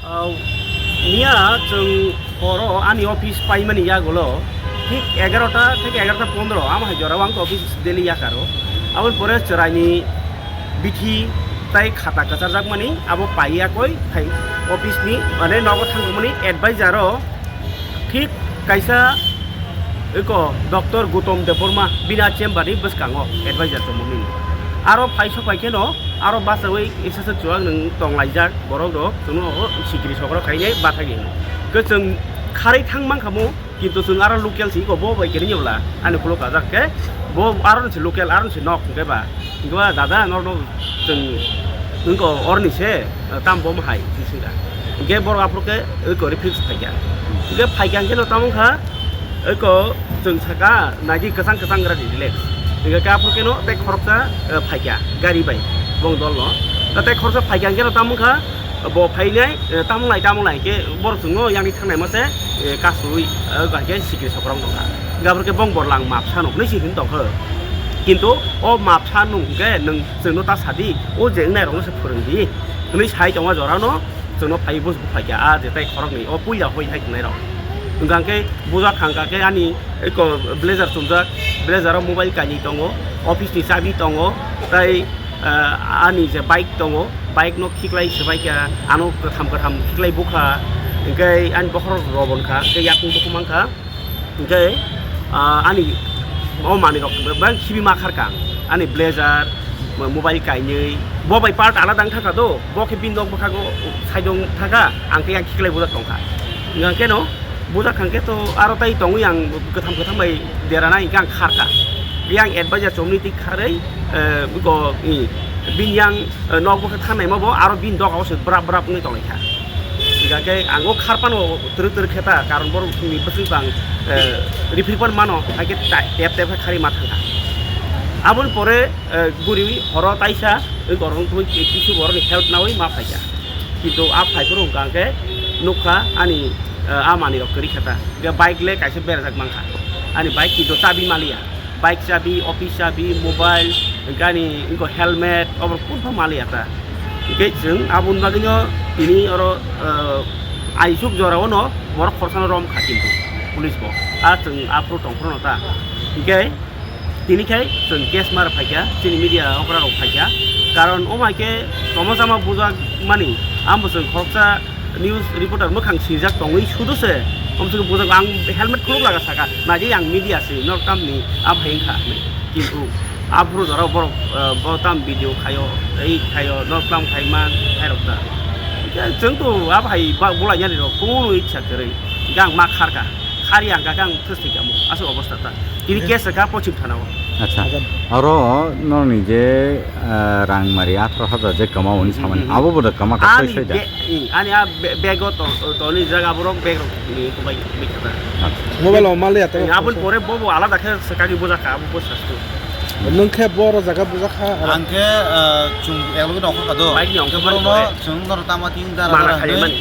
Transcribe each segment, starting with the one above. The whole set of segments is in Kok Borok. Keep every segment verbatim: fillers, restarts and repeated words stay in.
Au, miya chwng horo ani office paimani yagulo thik egarota theke egarota pondro amo hai jorao ang office daily yakaro. Aboni pore chwraini bithi tai khata kwcharjakmani abo pai yakoi hai office ni, mane, nogo thangmani advisor o thik kaisa eko Doctor Gautam Debbarma bini chamber ni bwskango advisor tongmani. Aro phai sok phai kheno aro bachawi exercise chuwak nwng tonglaijak borok rok, chwngno o sikiri sokro khainai bathagi hino. Ke chwng kharwi thang mankha mo, kintu chwng aro local si ko bo bai kiri nyobla ani kulo kajak ke bo aro se local aro se nok hwnkhe ba. Hwnkhe ba dada norno chwng wngko orni se, tam bom hai hwnsingkha. Hwnkhe borok aphuru khe eko refuse phaikha. Hwnkhe phaikha hwnkhe no tamo wngkha eko chwng saka nagi kwchang kwchang gra di relax. Hwnkhe khe aphuru khe no tei khoroksa, eh, phaikha gari bai bong dol no. Ta tei khoroksa phaikha hwnkhe no tamo wngkha bo phainai, eh, tamo lai tamo lai hwnkhe borok chwngno yang thangnai mase, eh, kasui, eh, hwnkhe sikiri sokrok tongkha. Hwnkhe aphuru khe bong borlang mapsa no hwnwi se hwn tongkha. Kintu o mapsa nung hwnkhe nwng chwngno ta sadi, o je wngnairokno se phwrwngdi hwnwi sai tongma jorano chwngno phaiwi buj buphaikha, a jetai khoroknwi o puila hoi hai tongnairok. Hwnkha khe bujak thangkha khe ani eko blazer chumjak, blazer o mobile kainwi tongo, office ni chabi tongo, tei, ah, ani je bike tongo, bike no khiklai swbaikha, ano kwtham kwtham khiklai bukha, hwnkhe ani bokhorok robonkha, hwnkhe yakung bukhuk mankha. Hwnkhe, ah, ani o manwirok bebak khibi ma kharkha. Ani blazer, mo-, mobile kainwi, bo bai part alada wng thangkha do, bo khe bini nok bwkhago side o wng thangkha, ang khe yang khiklai bujak tongkha. Hwnkhe no bujak thangkhe to aro tai tongwi ang kwtham kwtham bai derana hwnkhe ang kharkha. Yang advisor chomni twi kharwi, eh, go, i, bini yang, eh, nok bwkha thangnai ma bo aro bini doga o se brap brap wngwi tonglaikha. Hingkha khe ang o khar phano twrwk twrwk khe ta, karon borok ni bwswk bang, eh, rifri phano mano, hai khe ta-, tep tep khe kharwi ma thangkha. Aboni pore, eh, guriwi horo taisa, oi korong twi kisu borok ni help nawi ma phaikha. Kintu a phai phuru hwnkha khe nukha ani, eh, a manwi rok kwrwi khe ta. Hingkhe bike le kaisa berajak mankha. Ani bike kintu chabi maliya. Bike chabi, office chabi, mobile, hwnkhe ani wngkha helmet, obo kunu maliya ta. Hwnkhe chwng aboni bagwino tini oro, ah, aisuk jorao no borok khorsano romkha kintu police bo. A chwng aphuru tongphuru no ta. Hwnkhe tini khai chwng case ma rw phaikha, chini media okra rok phaikha. Karon omo hai khe tongma chama bujak mani, amo chwng khoroksa news reporter mwkhang swijak tongwi sudo se, omswk bujak ang helmet khuluk laga saka, naidi ang media se, nor tamni a bhai wngkha hinwi. Kintu aphuru jorao borok, eh, bo tam video khaio, ei khaio, nor tlam khai man, khairok ta. Hwnkhe chwng to a bhai ba-, bolai yani rok kunu ichha kwrwi, hwnkhe ang ma kharkha, khari ang kha khe ang thwsthwi kamo, aswk obostha ta. Tini case kha Pochim Thana o. Acha. Acha. Oro nokni je, ah, rang mari atharo hajar je kwma hwnwi samani. Mhm, mhm. Abo bo da kwma kha Ani soi soi da. be-, i, ani a be-, bag o to, to ni jaga borok bag rok ni kubai bikha da. Acha. Mobile o mal ya to. Aboni pore bo bo alada khe swkagwi bujak kha, abo bo sastu. Nwng khe bo oro jaga bujak kha. Ang khe, ah, chwng eklogi nongkhor kha do. Bike ni Ang khe ongkhor borok no mani pore. Chwng noro tama ting dara Mana dara khai hinwi. Mani.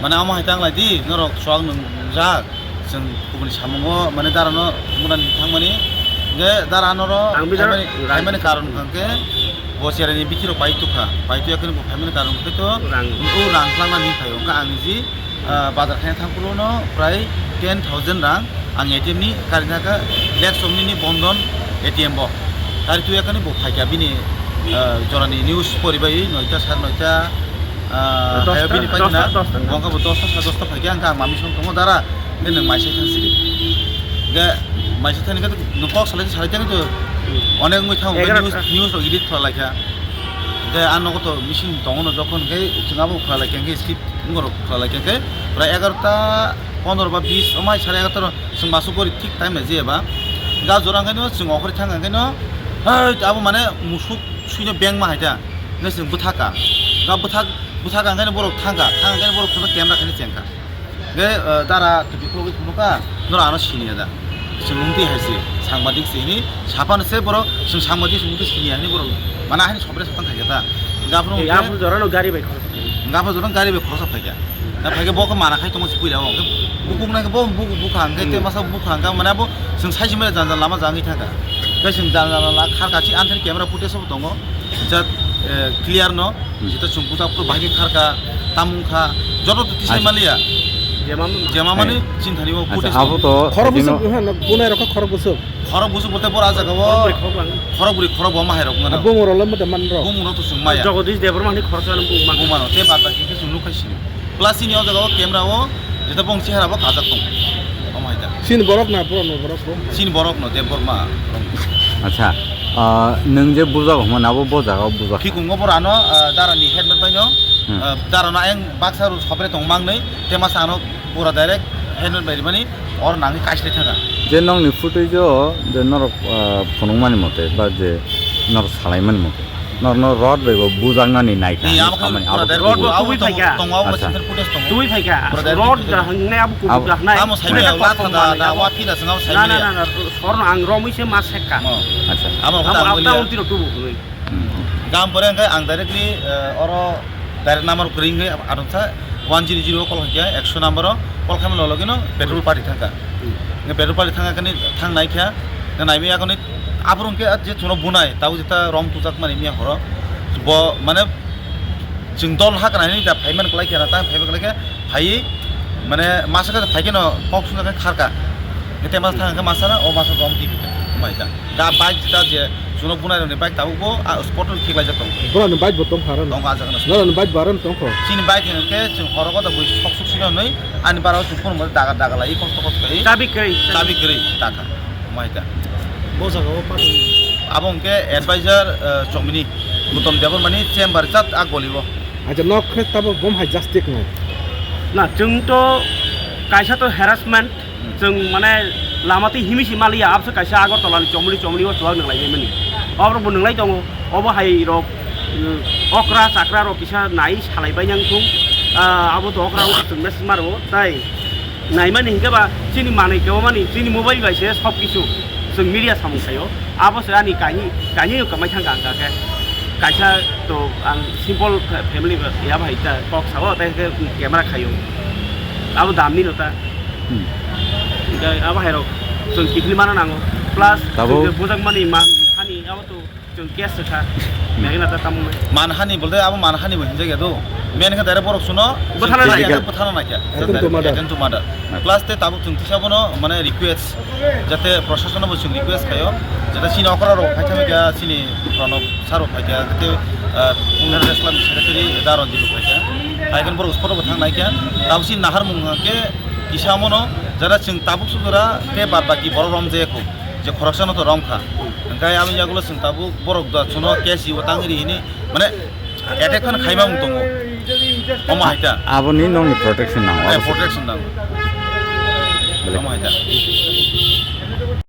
Mane amo hai tang lai di, norok swak nung jak. Chwng kubuni samungo, mane, darano munani thangmani. Hingke dara noro Ang bijaro phaimani, phaimani karon hwnkhe bo chereni bithi rok pai tukha, pai tuya kheno bo phaimani karon hwnkhe to Rang. O rang twlangna ni phaio. Hwnkhe ang niji, ah, bazar khaina thang phuru no prai ten thousand rang ang A T M ni kari thangkha, Black Somni ni Bondon A T M bo. Kari tuya kheno bo phaikha bini, ah, jorani news poribai noita, sar noita, ah, Dosta, hayo bini paina. Dosta, dosta. Bo wngkha bo dosta, sar dosta phaikha, hwnkhe ang mami song tongo dara. Hwnkhe nwng maisai thang sidi. Hwnkhe maisai thani khe nwng kok salai salai thani to Hmm. onek wngwi thango, hwnkhe Egaroh news, ta. News rok edit khlai laikha. Hwnkhe a nogo to machine tongo no jokhon hwnkhe chwng abo khlai laikha hwnkhe skip wngorok khlai laikha hwnkhe pura egarota pondro ba bis omai sare egarota rok chwng masuk gori thik time nai jeba. Hwnkhe a jora hwnkhe no chwng okhorwi thang hwnkhe no hai abo mane musuk suino beng ma hai ta hwnkhe chwng bwthaka. Hwnkhe bwthak, bwthaka hwnkhe no borok thangkha, thang hwnkhe no borok phano camera khaino chengkha. Hwnkhe, eh, dara twi khulogwi phunukha, norok ano siniya da? Chwng wngtwi hai se, sangbadik se hini, saphano se borok, chwng sangbadik se wngtwi siniya hini borok, mana haino sobre satang khaikha ta. Hwnkhe aphuru Ei, hwnkhe, aphuru jorano gari bai khoroksa. Hwnkhe aphuru jorano gari bai khoroksa phaikha. Da phaikhe bo khe mana khai tongo se puila o, hwnkhe bukuk nai khe bo bukuk bukha, hwnkhe Hmm. te masa bukha, hwnkhe mane abo chwng sai se mane jang jang lama jangwi thangkha. Hwnkhe chwng jang jang lama kharkha, chini anthani camera footage o bo tongo. Jat eh, clear no, hmm, jeta chwng buta puro bahai khe kharka, tamung kha, joto to tisai, acha, maliya. Jema mani, hai, chinthani o, acha, footage abo to khorok bwswk, bwswk, ha, no, bunai rok kha khorok bwswk. Khorok bwswk bolte bora jaga o. Khorok bwrwi, khorok bwrwi. Khorok bwrwi, khorok bo ma hai rok ngana. Bumung rok le mata man rok. Bumung rok to chwng maya. Jagadish Debbarma ni khorok sanam bumung man. Bumung rok te bad baki khe chwng nuk khai sini. Plus ini o jaga o camera o jeta bong chehara bo kajak tong. Omo hai ta. Sini borok na, borok no, borok no. Sini borok no, Debbarma borok no. Acha, ah, nwng je bujak hwnma na, abo bo jaga o bujak. Khikungo borano, ah, dara ni helmet bai no, hmm, ah, dara no ayang baksa ru sopre tong mang nei, te masa ano pura direct helmet bai rimani or nangni kaisle thanga. Je nokni footage o je norok, ah, phunukmani mote ba je norok salaimani mote. Norno rod bai bo bujaknani naikha. Ni, hinwi abo khe samani, pura abo direct khe rod bo abo tubui tongo, phaikha. Tongo, abo, acha, center footage tongo. Tubui phaikha. Pura direct rod tubui da phaikha. Hangne abo kubuk, abo da hangne. Amo saimanya, abo la kok thanda, mani da, abo. Wa phila swnga abo, na, na, saimanya. Na, na, na, sorno ang romwi se ma sekka. Oh. Acha. Amo, abo, khe abo tangmani. Taon tiro tubuk nwi. Hmm. Gam pore hwnkhe ang directly, eh, oro direct number kwrwi hwnkhe adonsa one zero zero o call khaikha, ekso number o call khaimani logino petrol party thangkha. Hmm. Hwnkhe petrol party thangkha khe thang naikha, hwnkhe naimaya khe Aphuru hwnkhe je chwngno bunai, tabuk jeta rom tujak mani miya horo. Bo, mane, chwng dol ha kana hinwi da phaiman kwlai khe na, ta phaiman kwlai khe phaiwi, mane, masa khe phai khe no kok swngjak khe kharka. Hwnkhe masa thang khe masa na, o masa rom twi phai khe, mai ta. Da bike jeta je chwngno bunai rokni bike tabuk bo, a, spot o khiklai jak tongo. Borokni bike bo tong kha aro no? Tongo, a jaga no. Norokni bike bo aro no tong kho? Chini bike hwnkhe chwng horo koto bui sok suk sino hinwi, ani bara o chwng phone mo daga daga lai, kosto kosto khe. Chabi kwrwi. Chabi kwrwi, taka. Mai ta. Bo jaga o patwi. Abo hwnkhe advisor, eh, Chomini, Gautam Debbarmani chamber chat a goli o. Acha, nok khe tabo bom hai justice nai. Na, chwng to kaisa to harassment, hmm, chwng mane lama twi himi si maliya, abse kaisa Agartala ni Chomini, Chomini o chuwak nang lai mani. Obo bo nang lai tongo, obo hai rok, mm, okra chakra rok kisa nai salai bai nang thung, ah, abo to okra o chwng message maro, tai. Naimani hinkhe ba chini manwi kebamani chini mobile bai se sob kisu chwng media samung khaio. Abo se ani kainwi, kainwi kamai thangkha ang khe. Kaisa to ang simple fa-, family ba ya bai ta kok sao, tai khe camera khaio. Abo damni no ta. Hmm. Hinkhe abo hai rok chwng kiphilmano nango. Plus tabo chwng je bujakmani man hani abo to Chwng case rwkha, hmm, Meghna ta tamo wngwi. Manhani bolte abo manhani bo hinjak ya do. Main khe direct borok suno bwthana naikha. Bwthana naikha. Attempt to murder. Attempt to murder. Plus te tabuk chwng tisa bono mane request, jate proshasano bo chwng request khaio, jate chini okra rok phaikha, chini Pranab sir rok phaikha, jate, ah, Punna Reslam secretary Daron Jibu phaikha. Phaikhe borok spot o bo thang naikha. Tabuk chini nahar mung khe kisa mono, jara chwng tabuk sujura te bad baki borok romjaya kho. Je khoroksano to romkha. Hwnkhe aboni yagulo chwng tabuk borok da chwngno case o tangri hini, mane, attack phano khaima wng tongo. Omo hai ta. Aboni nokni protection nango. Eh, protection nango. Bele. Omo hai ta.